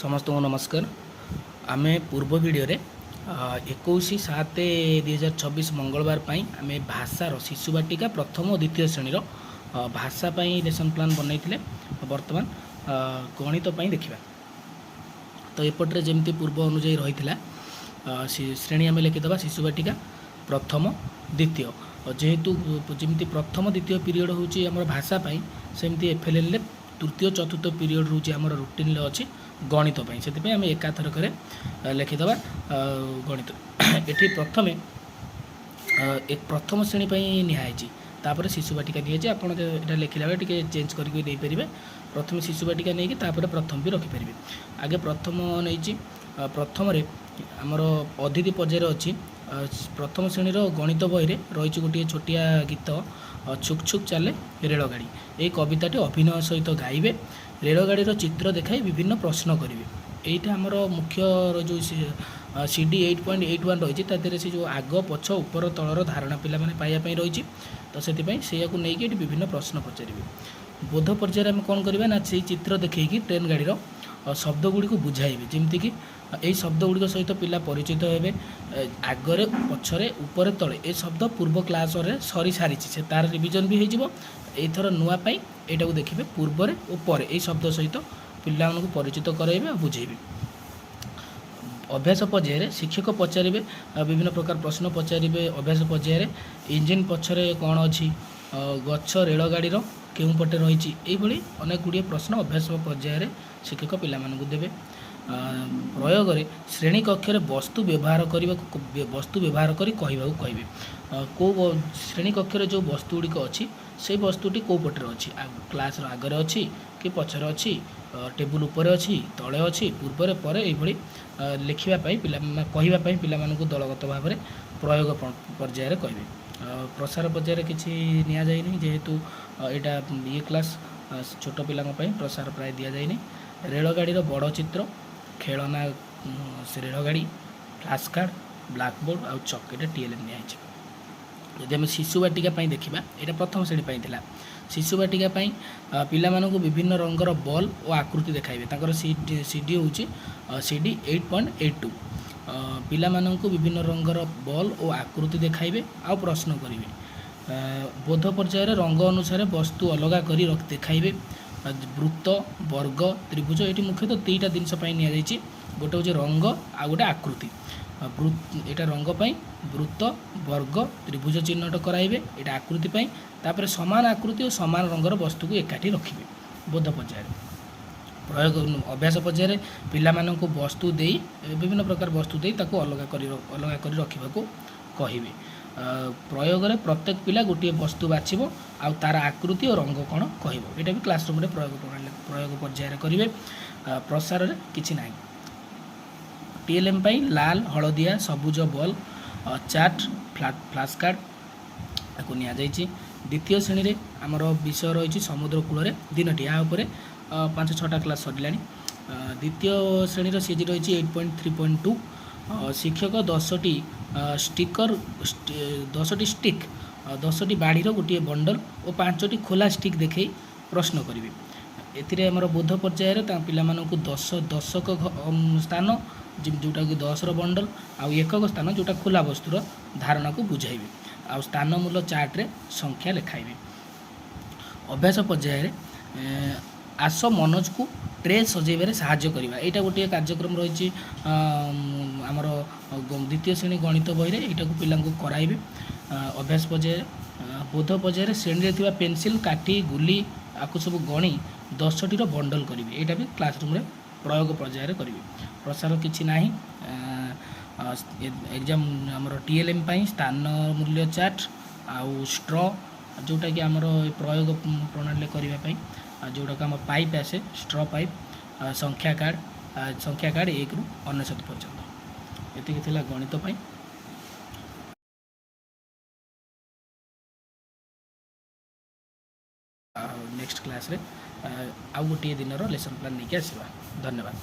ସମସ୍ତଙ୍କୁ ନମସ୍କାର। ଆମେ ପୂର୍ବ ଭିଡ଼ିଓରେ 21/7/2026 ମଙ୍ଗଳବାର ପାଇଁ ଆମେ ଭାଷାର ଶିଶୁ ବାଟିକା ପ୍ରଥମ ଓ ଦ୍ୱିତୀୟ ଶ୍ରେଣୀର ଭାଷା ପାଇଁ ଲେସନ୍ ପ୍ଲାନ୍ ବନେଇଥିଲେ। ବର୍ତ୍ତମାନ ଗଣିତ ପାଇଁ ଦେଖିବା। ତ ଏପଟରେ ଯେମିତି ପୂର୍ବ ଅନୁଯାୟୀ ରହିଥିଲା, ଶ୍ରେଣୀ ଆମେ ଲେଖିଦେବା ଶିଶୁ ବାଟିକା ପ୍ରଥମ, ଦ୍ୱିତୀୟ। ଯେହେତୁ ଯେମିତି ପ୍ରଥମ, ଦ୍ୱିତୀୟ ପିରିୟଡ଼ ହେଉଛି ଆମର ଭାଷା ପାଇଁ, ସେମିତି ଏଫ୍ଏଲ୍ଏଲ୍ରେ ତୃତୀୟ, ଚତୁର୍ଥ ପିରିୟଡ଼ ରହୁଛି ଆମର ରୁଟିନ୍ରେ ଅଛି ଗଣିତ ପାଇଁ। ସେଥିପାଇଁ ଆମେ ଏକାଥରକରେ ଲେଖିଦେବା ଗଣିତ। ଏଠି ପ୍ରଥମେ ପ୍ରଥମ ଶ୍ରେଣୀ ପାଇଁ ନିଆହେଇଛି, ତାପରେ ଶିଶୁ ବାଟିକା ନିଆଯାଇଛି। ଆପଣ ଏଇଟା ଲେଖିଲା ବେଳେ ଟିକେ ଚେଞ୍ଜ କରିକି ଦେଇପାରିବେ। ପ୍ରଥମେ ଶିଶୁ ବାଟିକା ନେଇକି ତାପରେ ପ୍ରଥମ ବି ରଖିପାରିବେ। ଆଗେ ପ୍ରଥମ ନେଇଛି। ପ୍ରଥମରେ ଆମର ଅଦିତି ପର୍ଯ୍ୟାୟରେ ଅଛି। ପ୍ରଥମ ଶ୍ରେଣୀର ଗଣିତ ବହିରେ ରହିଛି ଗୋଟିଏ ଛୋଟିଆ ଗୀତ, "ଛୁକ୍ ଛୁକ୍ ଚାଲେ ରେଳଗାଡ଼ି"। ଏହି କବିତାଟି ଅଭିନୟ ସହିତ ଗାଇବେ। ରେଳଗାଡ଼ିର ଚିତ୍ର ଦେଖାଇ ବିଭିନ୍ନ ପ୍ରଶ୍ନ କରିବେ। ଏଇଟା ଆମର ମୁଖ୍ୟ ଯେଉଁ CD 8.81 ରହିଛି, ତା ଦେହରେ ସେ ଯେଉଁ ଆଗ, ପଛ, ଉପର, ତଳର ଧାରଣା ପିଲାମାନେ ପାଇବା ପାଇଁ ରହିଛି। ତ ସେଥିପାଇଁ ସେଇଆକୁ ନେଇକି ଏଠି ବିଭିନ୍ନ ପ୍ରଶ୍ନ ପଚାରିବେ। ବୋଧ ପର୍ଯ୍ୟାୟରେ ଆମେ କ'ଣ କରିବା ନା, ସେଇ ଚିତ୍ର ଦେଖେଇକି ଟ୍ରେନ୍ ଗାଡ଼ିର ଶବ୍ଦ ଗୁଡ଼ିକୁ ବୁଝାଇବେ। ଯେମିତିକି ଏଇ ଶବ୍ଦ ଗୁଡ଼ିକ ସହିତ ପିଲା ପରିଚିତ ହେବେ। ଆଗରେ, ପଛରେ, ଉପରେ, ତଳେ, ଏ ଶବ୍ଦ ପୂର୍ବ କ୍ଲାସରେ ସରି ସାରିଛି, ସେ ତାର ରିଭିଜନ୍ ବି ହେଇଯିବ। ଏଇଥର ନୂଆ ପାଇଁ ଏଇଟାକୁ ଦେଖିବେ। ପୂର୍ବରେ ଓ ପରେ, ଏଇ ଶବ୍ଦ ସହିତ ପିଲାମାନଙ୍କୁ ପରିଚିତ କରାଇବେ ଆଉ ବୁଝେଇବେ। ଅଭ୍ୟାସ ପର୍ଯ୍ୟାୟରେ ଶିକ୍ଷକ ପଚାରିବେ, ବିଭିନ୍ନ ପ୍ରକାର ପ୍ରଶ୍ନ ପଚାରିବେ। ଅଭ୍ୟାସ ପର୍ଯ୍ୟାୟରେ ଇଞ୍ଜିନ୍ ପଛରେ କ'ଣ ଅଛି, ଗଛ ରେଳଗାଡ଼ିର କେଉଁ ପଟେ ରହିଛି, ଏଇଭଳି ଅନେକ ଗୁଡ଼ିଏ ପ୍ରଶ୍ନ ଅଭ୍ୟାସ ପର୍ଯ୍ୟାୟରେ ଶିକ୍ଷକ ପିଲାମାନଙ୍କୁ ଦେବେ। ପ୍ରୟୋଗରେ ଶ୍ରେଣୀ କକ୍ଷରେ ବସ୍ତୁ ବ୍ୟବହାର କରି କହିବାକୁ କହିବେ। କେଉଁ ଶ୍ରେଣୀ କକ୍ଷରେ ଯେଉଁ ବସ୍ତୁ ଗୁଡ଼ିକ ଅଛି, ସେଇ ବସ୍ତୁଟି କେଉଁ ପଟରେ ଅଛି, କ୍ଲାସ୍ର ଆଗରେ ଅଛି କି ପଛରେ ଅଛି, ଟେବୁଲ୍ ଉପରେ ଅଛି, ତଳେ ଅଛି, ପୂର୍ବରେ, ପରେ, ଏଇଭଳି ଲେଖିବା ପାଇଁ ପିଲା, କହିବା ପାଇଁ ପିଲାମାନଙ୍କୁ ଦଳଗତ ଭାବରେ ପ୍ରୟୋଗ ପର୍ଯ୍ୟାୟରେ କହିବେ। ପ୍ରସାର ପର୍ଯ୍ୟାୟରେ କିଛି ନିଆଯାଇନି, ଯେହେତୁ ଏଇଟା ଇଏ କ୍ଲାସ୍, ଛୋଟ ପିଲାଙ୍କ ପାଇଁ ପ୍ରସାର ପ୍ରାୟ ଦିଆଯାଇନି। ରେଳଗାଡ଼ିର ବଡ଼ ଚିତ୍ର, ଖେଳନା ସେ ରେଳଗାଡ଼ି, ଫ୍ଲାସ୍ କାର୍ଡ଼, ବ୍ଲାକବୋର୍ଡ଼ ଆଉ ଚକ୍, ଏଇଟା ଟିଏଲ୍ଏମ୍ ନିଆହେଇଛି। ଯଦି ଆମେ ଶିଶୁ ବାଟିକା ପାଇଁ ଦେଖିବା, ଏଇଟା ପ୍ରଥମ ଶ୍ରେଣୀ ପାଇଁ ଥିଲା। ଶିଶୁ ବାଟିକା ପାଇଁ ପିଲାମାନଙ୍କୁ ବିଭିନ୍ନ ରଙ୍ଗର ବଲ୍ ଓ ଆକୃତି ଦେଖାଇବେ। ତାଙ୍କର ସି ଡି ହେଉଛି CD 8.82। ପିଲାମାନଙ୍କୁ ବିଭିନ୍ନ ରଙ୍ଗର ବଲ୍ ଓ ଆକୃତି ଦେଖାଇବେ ଆଉ ପ୍ରଶ୍ନ କରିବେ। ବୋଧ ପର୍ଯ୍ୟାୟରେ ରଙ୍ଗ ଅନୁସାରେ ବସ୍ତୁ ଅଲଗା କରି ଦେଖାଇବେ। ବୃତ୍ତ, ବର୍ଗ, ତ୍ରିଭୁଜ। ଏଠି ମୁଖ୍ୟତଃ ଦୁଇଟା ଜିନିଷ ପାଇଁ ନିଆଯାଇଛି। ଗୋଟେ ହେଉଛି ରଙ୍ଗ ଆଉ ଗୋଟେ ଆକୃତି। ଏଇଟା ରଙ୍ଗ ପାଇଁ ବୃତ୍ତ, ବର୍ଗ, ତ୍ରିଭୁଜ ଚିହ୍ନଟ କରାଇବେ। ଏଇଟା ଆକୃତି ପାଇଁ। ତାପରେ ସମାନ ଆକୃତି ଓ ସମାନ ରଙ୍ଗର ବସ୍ତୁକୁ ଏକାଠି ରଖିବେ ବୋଧ ପର୍ଯ୍ୟାୟରେ। ପ୍ରୟୋଗ ଅଭ୍ୟାସ ପର୍ଯ୍ୟାୟରେ ପିଲାମାନଙ୍କୁ ବସ୍ତୁ ଦେଇ, ବିଭିନ୍ନ ପ୍ରକାର ବସ୍ତୁ ଦେଇ ତାକୁ ଅଲଗା କରି ରଖିବାକୁ କହିବେ। ପ୍ରୟୋଗରେ ପ୍ରତ୍ୟେକ ପିଲା ଗୋଟିଏ ବସ୍ତୁ ବାଛିବ ଆଉ ତାର ଆକୃତି ଓ ରଙ୍ଗ କ'ଣ କହିବ। ଏଇଟା ବି କ୍ଲାସରୁମ୍ରେ ପ୍ରୟୋଗ ପ୍ରଣାଳୀ ପ୍ରୟୋଗ ପର୍ଯ୍ୟାୟରେ କରିବେ। ପ୍ରସାରରେ କିଛି ନାହିଁ। ଟିଏଲ୍ଏମ୍ ପାଇଁ ଲାଲ, ହଳଦିଆ, ସବୁଜ ବଲ୍, ଚାର୍ଟ, ଫ୍ଲାସ୍ କାର୍ଡ଼ ତାକୁ ନିଆଯାଇଛି। ଦ୍ୱିତୀୟ ଶ୍ରେଣୀରେ ଆମର ବିଷୟ ରହିଛି ସମୁଦ୍ର କୂଳରେ ଦିନଟି। ଏହା ଉପରେ ପାଞ୍ଚ ଛଅଟା କ୍ଲାସ୍ ସରିଲାଣି। ଦ୍ୱିତୀୟ ଶ୍ରେଣୀର ସିଜି ରହିଛି 8.3.2। ଶିକ୍ଷକ 10ଟି ଷ୍ଟିକର, 10ଟି ଷ୍ଟିକ୍, 10ଟି ବାଡ଼ିର ଗୋଟିଏ ବଣ୍ଡଲ ଓ ପାଞ୍ଚଟି ଖୋଲା ଷ୍ଟିକ୍ ଦେଖାଇ ପ୍ରଶ୍ନ କରିବେ। ଏଥିରେ ଆମର ବୋଧ ପର୍ଯ୍ୟାୟରେ ତାଙ୍କ ପିଲାମାନଙ୍କୁ ଦଶକ ସ୍ଥାନ, ଯେଉଁଟାକି 10ର ବଣ୍ଡଲ, ଆଉ ଏକକ ସ୍ଥାନ, ଯେଉଁଟା ଖୋଲା ବସ୍ତୁର ଧାରଣାକୁ ବୁଝାଇବେ ଆଉ ସ୍ଥାନ ମୂଲ୍ୟ ଚାର୍ଟରେ ସଂଖ୍ୟା ଲେଖାଇବେ। ଅଭ୍ୟାସ ପର୍ଯ୍ୟାୟରେ ଆସ ମନୋଜକୁ ଟ୍ରେ ସଜେଇବାରେ ସାହାଯ୍ୟ କରିବା। ଏଇଟା ଗୋଟିଏ କାର୍ଯ୍ୟକ୍ରମ ରହିଛି ଆମର ଦ୍ୱିତୀୟ ଶ୍ରେଣୀ ଗଣିତ ବହିରେ। ଏଇଟାକୁ ପିଲାଙ୍କୁ କରାଇବେ ଅଭ୍ୟାସ ପର୍ଯ୍ୟାୟରେ। ବୋଧ ପର୍ଯ୍ୟାୟରେ ଶ୍ରେଣୀରେ ଥିବା ପେନସିଲ୍, କାଠି, ଗୁଲି ଆକୁ ସବୁ ଗଣି 10ଟିର ବଣ୍ଡଲ କରିବେ। ଏଇଟା ବି କ୍ଲାସରୁମ୍ରେ ପ୍ରୟୋଗ ପର୍ଯ୍ୟାୟରେ କରିବେ। ପ୍ରସାର କିଛି ନାହିଁ। ଏକ୍ଜାମ୍ ଆମର ଟିଏଲ୍ଏମ୍ ପାଇଁ ସ୍ଥାନ ମୂଲ୍ୟ ଚାର୍ଟ ଆଉ ଷ୍ଟ୍ର, ଯେଉଁଟାକି ଆମର ଏ ପ୍ରୟୋଗ ପ୍ରଣାଳୀରେ କରିବା ପାଇଁ, ଆଉ ଯେଉଁଟାକୁ ଆମ ପାଇପ୍ ଆସେ, ଷ୍ଟ୍ର ପାଇପ୍, ସଂଖ୍ୟା କାର୍ଡ଼, ସଂଖ୍ୟା କାର୍ଡ଼ 1ରୁ 99 ପର୍ଯ୍ୟନ୍ତ। ଏତିକି ଥିଲା ଗଣିତ ପାଇଁ। ଆଉ ନେକ୍ସଟ କ୍ଲାସ୍ରେ ଆଉ ଗୋଟିଏ ଦିନର ଲେସନ୍ ପ୍ଲାନ୍ ନେଇକି ଆସିବା। ଧନ୍ୟବାଦ।